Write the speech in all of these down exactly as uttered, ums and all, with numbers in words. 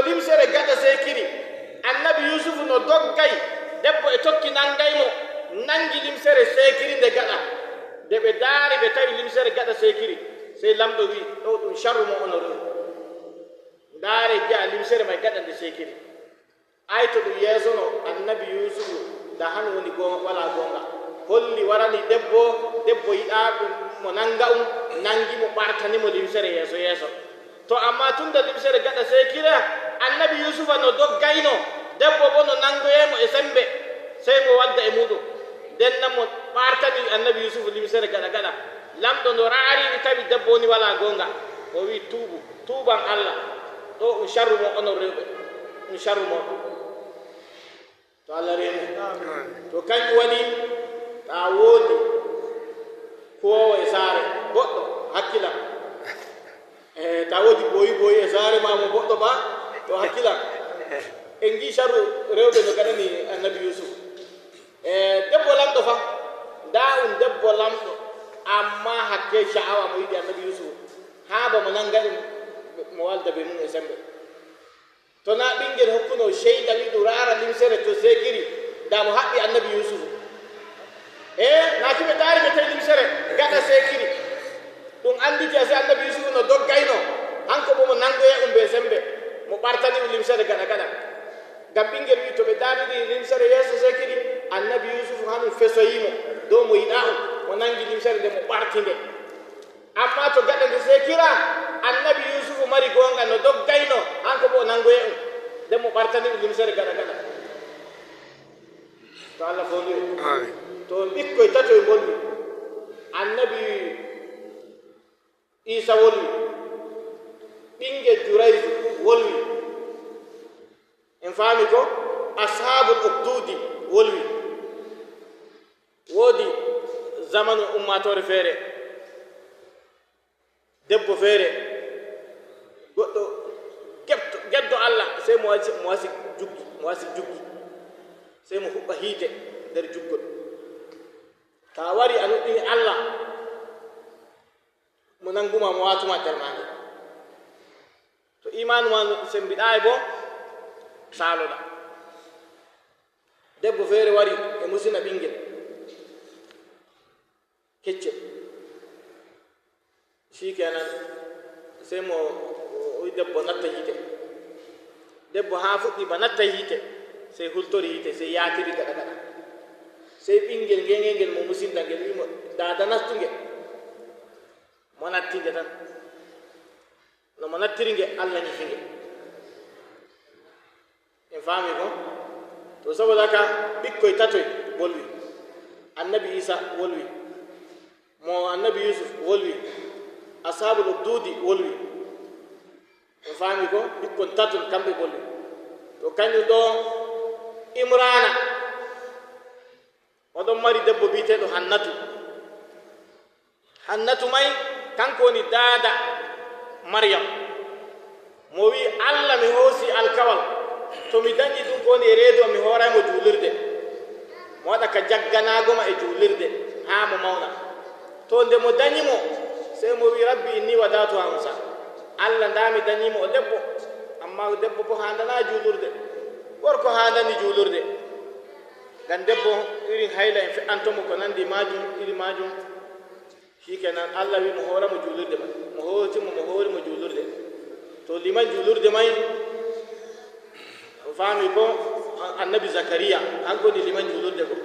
Limsere gaɗa seekiri. Annabi Yuusufu no doggay, debbo e tokki nangay mo, nangi limsere seekiri nde gaɗa. Nde ɓe daari, ɓe tawi limsere gaɗa seekiri. Sey lamɗo wi'i, "Ɗo ɗum sharru mo onon rew. Ndaare, ngi'a limsere may gaɗa nde seekiri." Ay to ɗum yeesono Annabi Yuusufu, da han woni goo-, walaa goonga. Holli warani debbo, debbo yiɗaa ɗum mo nanga um, nangi mo, ɓartani mo limsere yeeso yeeso. To amma tunda limsere gaɗa seekira, Annabi Yuusufa no doggayno, debbo bo no nangoyay mo e sembe, sey mo walda e muuɗum. Nden nan mo ɓartani Annabi Yuusufu limsere gaɗa gaɗa. Lamɗo no raariri tawi debbo woni walaa goonga. O wi'i, "Tuubu, tuuban Allah. Ɗo ɗum sharru mon onon rewɓe. Ɗum sharru mon." To Allah reenu. To kanjum waɗi, ta woodi kuwoowo e saare, goɗɗo, hakkilan. E, ta woodi boyi boyi e saare ma mo goɗɗo ba, to hakkilan. En ngi sharru rewɓe no gaɗani Annabi Yuusuf. E, debbo lamɗo fa, ndaa ɗum debbo lamɗo, amma hakke sha'awa mo yiɗi Annabi Yuusuf. Haa ba mo nanga ɗum, mo walda be mum e sembe. To na ɓingel hokkuno ceyda wi'i ɗum raara limsere to seekiri, da mo haɓɓi Annabi Yuusufu. E, naaki ɓe daari ɓe tawi limsere gaɗa seekiri. Ɗum annditi a si Annabi Yuusufu no doggayno, hanko bo mo nangoya ɗum be sembe, mo ɓartani ɗum limsere gaɗa gaɗa. Ngam ɓingel wi'i to ɓe daariri limsere yeeso seekiri, Annabi Yuusufu hanum fesoyi mo, dow mo yiɗaa ɗum, mo nangi limsere nde mo ɓarti nde. Amma to gaɗa nde seekira, Annabi Yuusufu mari goonga no doggayno, hanko bo o nangoye ɗum. Nden mo ɓartani ɗum limsere gaɗa gaɗa. To Allah foondire. Amin. To ɓikkoy tatoy mbonni. Annabi Iisa wolwi. Ɓingel Jurayju wolwi. En faami ko? Ashaabul Ukduudi wolwi. Woodi zamanu ummaatoore feere, debbo feere, goɗɗo geɓto-, geddo Allah, sey mo wasi, mo wasi juggi, mo wasi juggi. Sey mo huɓɓa hiite nder juggol. Ta wari a nuɗɗini Allah, mo nanguma, mo watuma nder maage. To imaanu ma sembiɗaay bo, saaloɗa. Debbo feere wari e musina ɓingel keccel. Shikenan, sey mo, o, o, debbo natta yiite. Debbo haa fuɗɗi ba natta yiite, sey hultori yiite, sey yaatiri gaɗa gaɗa. Sey ɓingel ngel, ngel, ngel mo musinta ngel wi'i mo, "Daada, nastu nge." Mo natti nge tan. No mo nattiri nge, Allah nyifi nge. En faami ko? To, saboda haka, ɓikkoy tatoy wolwi. Annabi Iisa wolwi. Mo Annabi Yuusuf wolwi. Ashaabul Ukduudi wolwi. En faami ko? Ɓikkon taton kamɓe wolwi. To, kañum ɗo Imraana, oɗon mari debbo bi'eteeɗo Hannatu. Hannatu may, kanko woni daada Maryam. Mo wi'i, "Allah, mi hoosi alkawal. To mi dañi ɗum ko woni e reedu am, mi hooray mo juulirde. Mo waɗa ka jagganaago ma e juulirde, haa mo mawna." To nde mo dañi mo, sey mo wi'i, "Rabbi, inni wada'tuha unsa." Allah, ndaa mi dañi mo o debbo, amma debbo bo haandanaa juulirde. Gorko haandani juulirde. Ngam debbo irin hayla en fe'anto mo ko nandi maajum, iri maajum. Shikenan, Allah wi'i mo hoora mo juulirde man. Mo hooti mo, mo hoori mo juulirde. To liman juulirde may, o faami ko Annabi Zakariya, kanko woni liman juulirde go.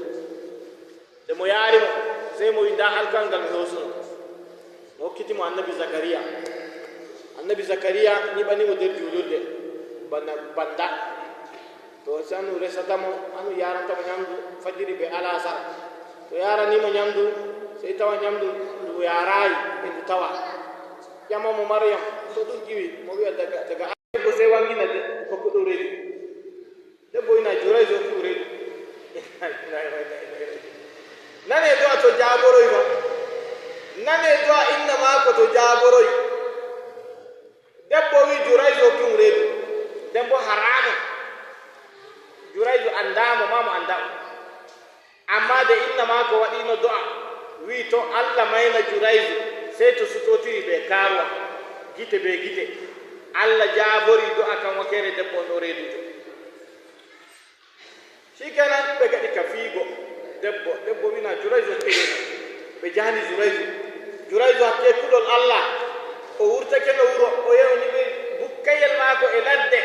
Nde mo yaari mo, sey mo wi'i, "Ndaa alkawal ngal mi hoosuno." Mo hokkiti mo Annabi Zakariya. Annabi Zakariya nyiɓani mo nder juulirde bana banda. To, sey hanu resata mo, hanu yaranta mo nyamdu fajiri be alasar. To yarani mo nyamdu, sey tawa nyamdu ndu yaraay, e ndu tawa. Ƴama mo Maryam, to ɗum ƴiwi, mo wi'a daga, daga debbo sey wangina de-, kokkuɗo reedu. Debbo ina Jurayju hokki mo reedu. Nane do'a to jaaboroy fa. Nane do'a inna maako to jaaboroy. Debbo wi'i Jurayju hokki mo reedu. Nden bo haramun. Jurayju anndaa mo, maa mo anndaa mo. Ammaa de inna maako waɗiino do'a, wi'i to Allah mayna Jurayju, sey to sutotiri be kaaruwa, gite be gite. Allah jaabori do'a kan wakere debbo on o reedujo. Shikenan ɓe gaɗi ka fiigo debbo, debbo wina Jurayju. Ɓe jahani Jurayju. Jurayju hakke kulol Allah, o wurtake no wuro, o yewi ni ɓe bukkayel maako e ladde,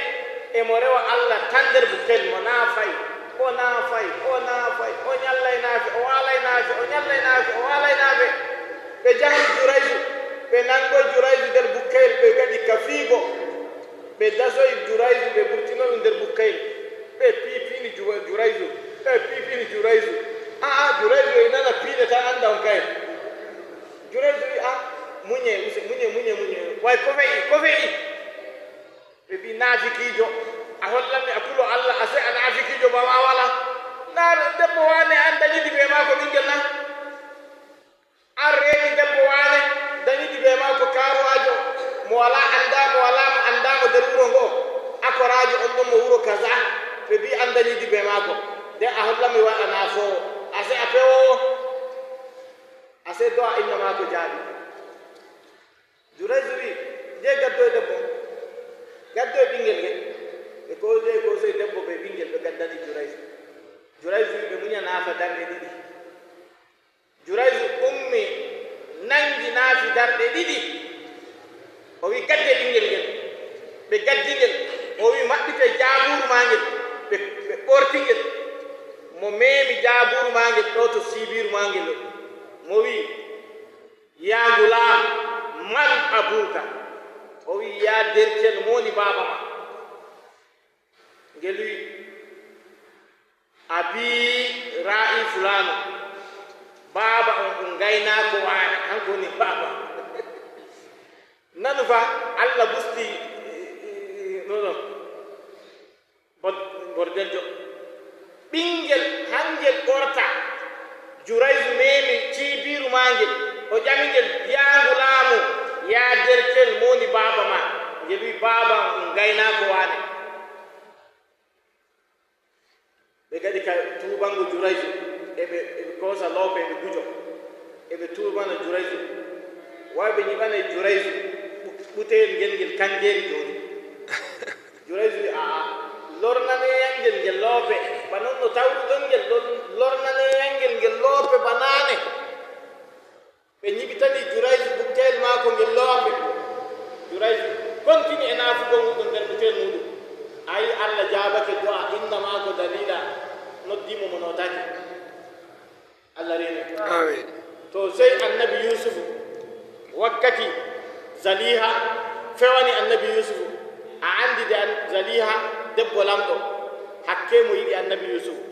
e mo rewa Allah tan nder bukkayel, mo naafay, o naafay, o naafay, o ñallay naafe, o waalay naafe, o ñallay naafe, o waalay naafe. Ɓe jahani Jurayju, ɓe nangoy Jurayju nder bukkayel, ɓe gaɗi ka fiigo. Ɓe dasoy Jurayju, ɓe burtino ɗum nder bukkayel. Ɓe piipini Ju-, Jurayju, ɓe piipini Jurayju. A'a, Jurayju e nana piine tan annda on kay. Jurayju wi, "A, muñe, use, muñe, muñe, muñe. Way, ko fe'i, ko fe'i?" Ɓe mbi, "Naafikiijo, a hollanmi a kulo Allah, a se a naafikiijo ba ma wala. Naa debbo waane an dañidi be maako ɓingel na?" An reeni debbo waane, dañidi be maako kaaruwaajo, mo walaa anndaa, mo walaa mo anndaa mo nder wuro ngoo, akoraajo on ɗon mo wuro kaza, ɓe mbii an dañidi be maako. Nden a hollanmi wa a naafoowo, a se a pewoowo, a se do'a inna maako jaabi. Jurayju wii, "Njee gaddoy debbo? Gaddoy ɓinngel ngel." Ɓe koosoy, koosoy debbo be ɓinngel, ɓe gaddani Jurayju. Jurayju wii, "Ɓe muña naafa darɗe ɗiɗi." Jurayju ummi, nangi naafi darɗe ɗiɗi. O wi, "Gadde ɓinngel ngel." Ɓe gaddi ngel. O wi, "Maɓɓite jaabuuru maa ngel." Ɓe, ɓe ɓorti ngel. Mo meemi jaabuuru maa ngel ɗo to siibiiru maa ngel ɗo. Mo wi, "Yaa ngulaam, man abuuka?" O wi, "Yaa derkel, mo woni baaba ma?" Ngel wi, "Abii raa'i fulaanu, baaba on ɗum ngaynaako waane, kanko woni baaba." Nanu fa, Allah busti, non, non. Bot-, bordeljo. Ɓinngel hangel ɓorta, Jurayju meemi ciibiiru maa ngel, o ƴami ngel, "Yaa ngulaamu, yaa derkel, mo woni baaba ma?" Ngel wi, "Baaba on ɗum ngaynaako waane." Ɓe gaɗi ka tuubango Jurayju, eɓe, eɓe koosa loope, eɓe gujo, eɓe tuubana Jurayju. Wa ɓe ñiɓanay Jurayju ɓu-, ɓuteyel ngel, ngel kanngeeri jooni. Jurayju wi, "Aa, lornanee yan ngel, ngel loope, ba non no tawruɗon ngel, lor-, lornanee yan ngel, ngel loope ba naane." Ɓe ñiɓitani Jurayju bukkeyel maako ngel loope. Jurayju kontini e naafugol muuɗum nder bukkeyel muuɗum. Ayi, Allah jaabake du'a inna maako Daliila, noddii mo, mo nootaaki. Allah reene. Amiin. To sey Annabi Yuusufu, wakkati Zaliiha fewani Annabi Yuusufu, a anndi de an-, Zaliiha debbo lamɗo, hakkee mo yiɗi Annabi Yuusufu.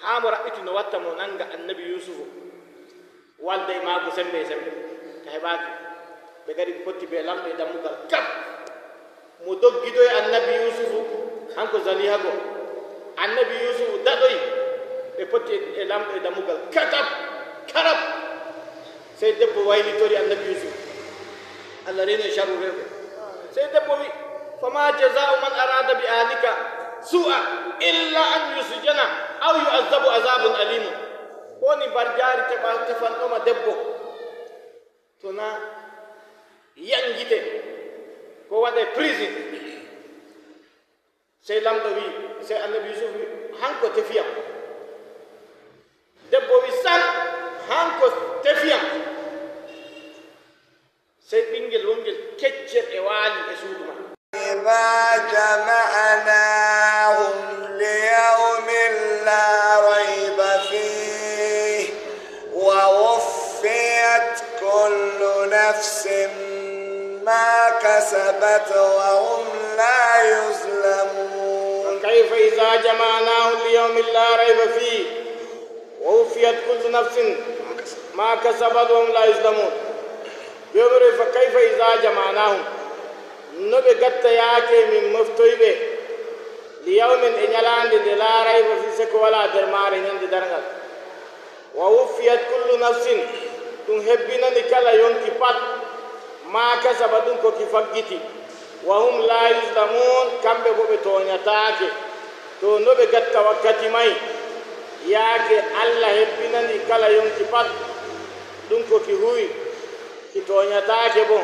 Haa mo raɓɓiti no watta mo nannga Annabi Yuusufu. Walda e maako semmbe e semmbe, ka heɓaaki. Ɓe ngari ɓe potti bee lamɗo e dammugal kap. Mo doggidoyi Annabi Yuusufu, hanko Zaliha go. Annabi Yuusufu daɗoyi, ɓe potti e, e lamɗo e dammugal katap, karap. Sey debbo waylitori Annabi Yuusufu. Allah reeno e sharru rewɓe. Sey debbo wi, "Fama jaza'u man arada bi ahlika su'a illa an yusjana aw yu'azzabu azabun alimun." Ko woni mbarjaari tefa-, tefanɗoma debbo? To na yangite, ko waɗe prison. Sey lamɗo wi, sey Annabi Yuusuf wi, "Hanko tefiyam." Debbo wi, "San, hanko tefiyam." Sey ɓinngel wonngel keccel e waali e suudu man. إذا جمعناهم ليوم لا ريب فيه ووفيت كل نفس ما كسبت وهم لا يظلمون. فكيف إذا جمعناهم ليوم لا ريب فيه ووفيت كل نفس ما كسبت وهم لا يظلمون. Joomiraaɗo, فكيف إذا جمعناهم. No ɓe gatta yaake min moftoy ɓe, ليوم, e ñalaande nde, لا ريب فيه, seko walaa nder maare, ñande darngal. ووفيت كل نفس, ɗum hebbinani kala yonki pat, ما كسبت, ɗum ko ki faggiti. وهم لا يظلمون, kamɓe boo ɓe tooñataake. To no ɓe gatta wakkati may, yaake Allah hebbinani kala yonki pat ɗum ko ki huwi, ki tooñataake boo.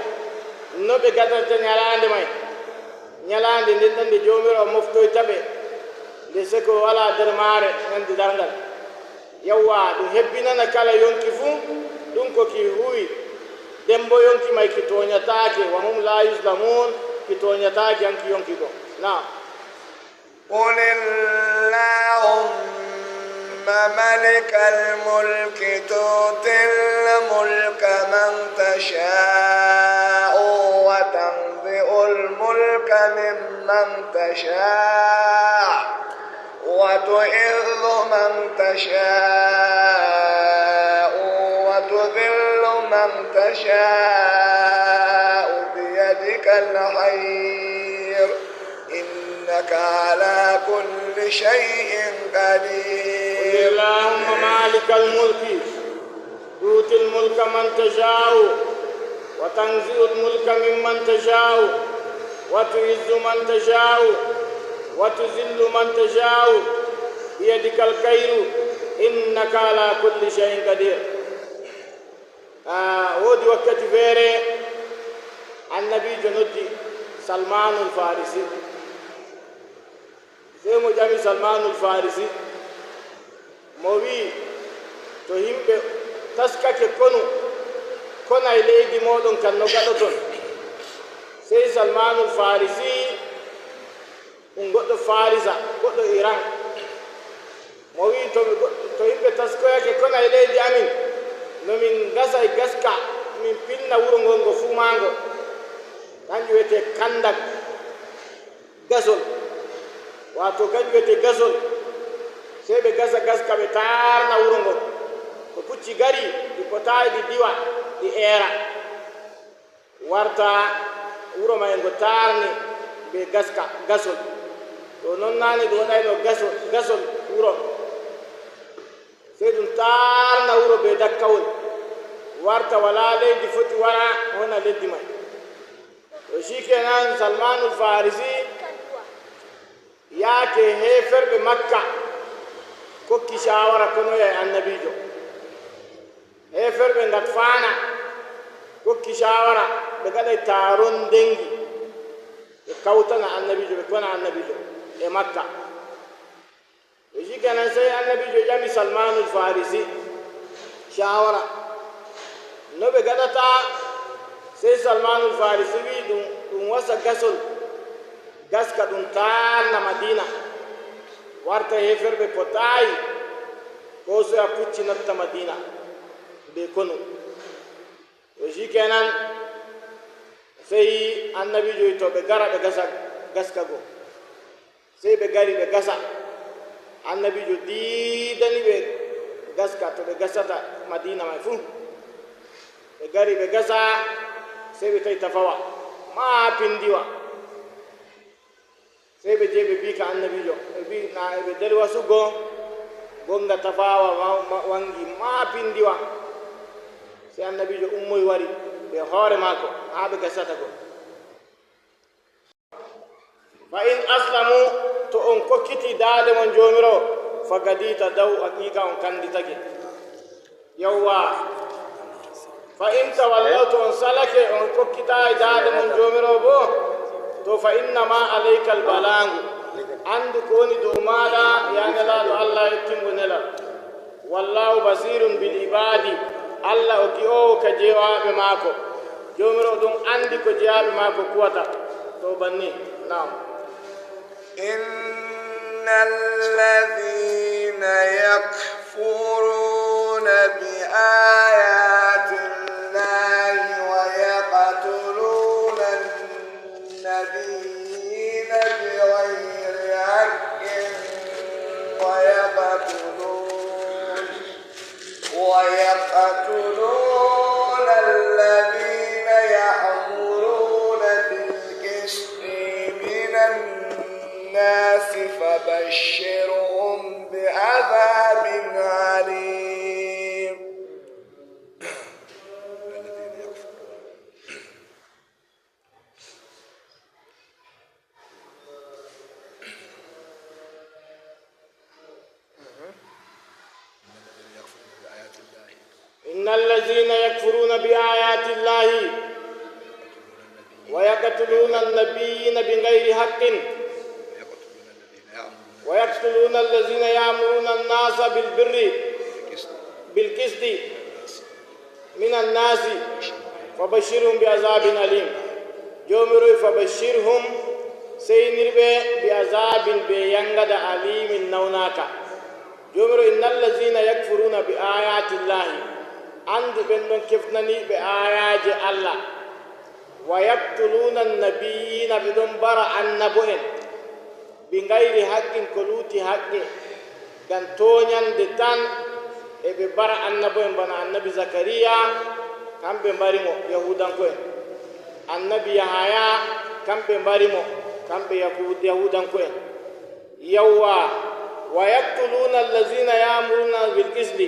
No ɓe gaddata ñalaande may? Ñalaande nden ɗon nde Joomiraawo moftoyta ɓe, nde seko walaa nder maare ñande darngal. Yawwa, ɗum hebbinana kala yonki fuu ɗum ko ki huwi. Nden boo yonki may ki tooñataake, wa hum laa yuzlamuun, ki tooñataake hanki yonki go. Naam. قل اللهم ملك الملك تؤتي الملك من تشاء وتنزع الملك ممن تشاء وتعز من تشاء وتذل من تشاء بيدك الخير إنك على كل شيء قدير. قل اللهم مالك الملك تؤتي الملك من تشاء وتنزع الملك ممن تشاء وتعز من تشاء وتذل من تشاء بيدك الخير إنك على كل شيء قدير. Ah, woodi wakkati feere, Annabiijo noddi Salmaanul Faarisi. Sey mo ƴami Salmaanul Faarisi, mo wi'i, "To yimɓe taskake konu, kona e leydi mooɗon kan, no gaɗoton?" Sey Salmaanul Faarisi, ɗum goɗɗo Faarisa, goɗɗo Iran, mo wi'i, "To mi goɗ-, to yimɓe taskoyake kona e leydi amin, no min ngasa e gaska, min pilna wuro ngon ngo fuu maango." Kanjum wiyetee Kandak. Gasol, waato kanjum wiyetee gasol. Sey ɓe gasa gaska, ɓe taarna wuro ngon. To pucci ngari, ɗi potaayi ɗi diwa, ɗi eera. Warta wuro may ngo taarni bee gaska, gasol. To non naane ɗum waɗayno gasol, gasol wuro. Sey ɗum taarna wuro bee dakkawol. Warta walaa leydi foti wara hona leddi may. To shikenan, Salmaanul Faarisi, yaake heeferɓe Makka kokki shaawara konoya e Annabiijo. Heeferɓe Ngatfaana kokki shaawara ɓe ngaɗay taaron ndengi, ɓe kawtana Annabiijo, ɓe kona Annabiijo e Makka. To shikenan, sey Annabiijo ƴami Salmaanul Faarisi shaawara no ɓe ngaɗata. Sey Salmaanul Faarisi wi'i ɗum, ɗum wasa gasol, gaska ɗum taarna Madiina. Warta heeferɓe potaayi koosoya pucci natta Madiina bee konu. To shikenan, sey Annabiijo wi'i to ɓe ngara ɓe gasa gaska go. Sey ɓe ngari ɓe gasa. Annabiijo diidani ɓe gaska to ɓe gasata Madiina may fuu. Ɓe ngari ɓe gasa, sey ɓe tawi tafaawa maapindiwa. Sey ɓe jehi ɓe mbi'i ka Annabiijo, ɓe mbi'i na e ɓe nder wasugo, gonnga tafaawa wa-, ma-, wanngi maapindiwa. Sey Annabiijo ummoyi wari bee hoore maako haa ɓe gasata go. Fa in aslamu, to on kokkitii daade mon Joomiraawo, faqad ihtadaw, haqiiqa on kannditake. Yawwa. Fa in tawallaw, to on salake, on kokkitaayi daade mon Joomiraawo boo, to fa innama alaykal balaagu. Anndu ko woni dow maaɗa, yaa Nelaaɗo Allah, yottingo nelal. Wallaahu basiirun bil ibaadi. Allah o gi'oowo ka jeyaaɓe maako. Joomiraawo ɗon anndi ko jeyaaɓe maako kuwata. To banni. Naam. إن الذين يكفرون بآيات الله ويقتلون النبيين بغير حق ويقتلون ويقتلون الذين يأمرون بالقسط من الناس فبشرهم بعذاب أليم. إن الذين يكفرون بآيات الله ويقتلون النبيين بغير حق ويقتلون الذين يأمرون الناس بالبر بالقسط من الناس فبشرهم بعذاب أليم. Joomiraaɗo, فبشرهم, seynir ɓe, بعذاب, bee yangada, أليم, nawnaaka. Joomiraaɗo, إن الذين يكفرون بآيات الله, anndu ɓen ɗon kefnaniiɓe aayaaje Allah, ويقتلون النبيين, ɓe ɗon mbara annabo'en, بغير حق, ko luuti haqqe, ngam tooɲande tan, e ɓe mbara annabo'en bana annabi Zakariya, kamɓe mbari mo, Yahuudanko'en. Annabi Yahaya, kamɓe mbari mo, kamɓe Yahu-, Yahuudanko'en. Yawwa, ويقتلون الذين يأمرون بالقسط,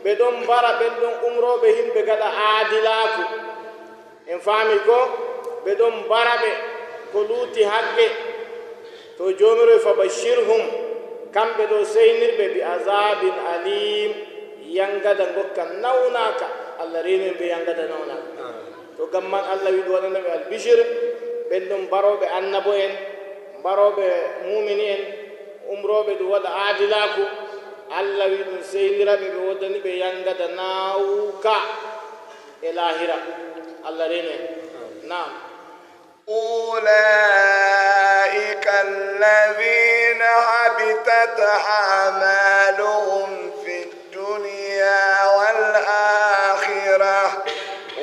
ɓe ɗon mbara ɓen ɗon umrooɓe himɓe gaɗa aadilaaku. En faami ko? Ɓe ɗon mbara ɓe ko luuti haqqe. To Joomiraaɗo, فبشرهم, kamɓe ɗo seynir ɓe, بعذاب أليم, yangada ngokka nawnaaka. Allah reenu en bee yangada nawnaaka. To ngam man Allah wi'i ɗum waɗana ɓe albishir, ɓen ɗon mbarooɓe annabo'en, mbarooɓe muumini'en, umrooɓe ɗum waɗa aadilaaku. Allah wi'i ɗum seynira ɓe, ɓe woodani ɓe yangada naawuka e laahira. Allah reenu en. Naam. أولئك الذين حبطت أعمالهم في الدنيا والآخرة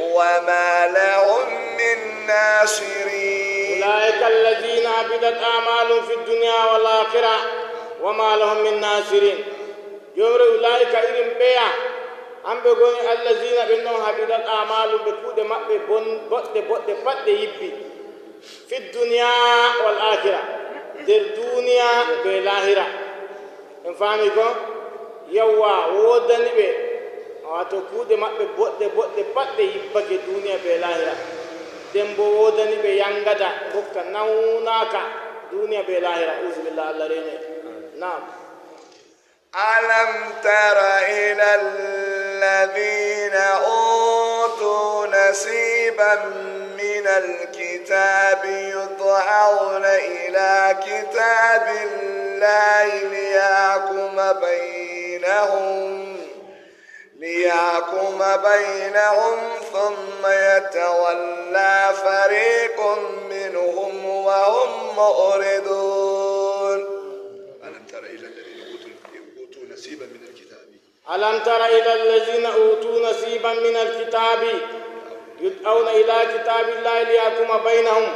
وما لهم من ناصرين. أولئك الذين حبطت أعمالهم في الدنيا والآخرة وما لهم من ناصرين. Joomiraaɗo, أولئك, irin ɓeya, hamɓe ngoni, الذين, ɓen ɗon, حبطت أعمالهم, ɓe kuuɗe maɓɓe bon-, boɗɗe, boɗɗe pat ɗe yibbi. في الدنيا والآخرة, nder duniya bee laahira. En faami ko? Yawwa, woodani ɓe, waato kuuɗe maɓɓe boɗɗe, boɗɗe pat ɗe yibbake duniya bee laahira. Nden boo woodani ɓe yangada, ngokka nawnaaka duniya bee laahira. Uzubillah, Allah reene. Naam. ألم تر إلى الذين أوتوا نصيبا من الكتاب يدعون إلى كتاب الله ليحكم بينهم، ليحكم بينهم ثم يتولى فريق منهم وهم معرضون. ألم تر إلى الذين أوتوا، أوتوا نصيبا من الكتاب. ألم تر إلى الذين أوتوا نصيبا من الكتاب يدعون إلى كتاب الله ليحكم بينهم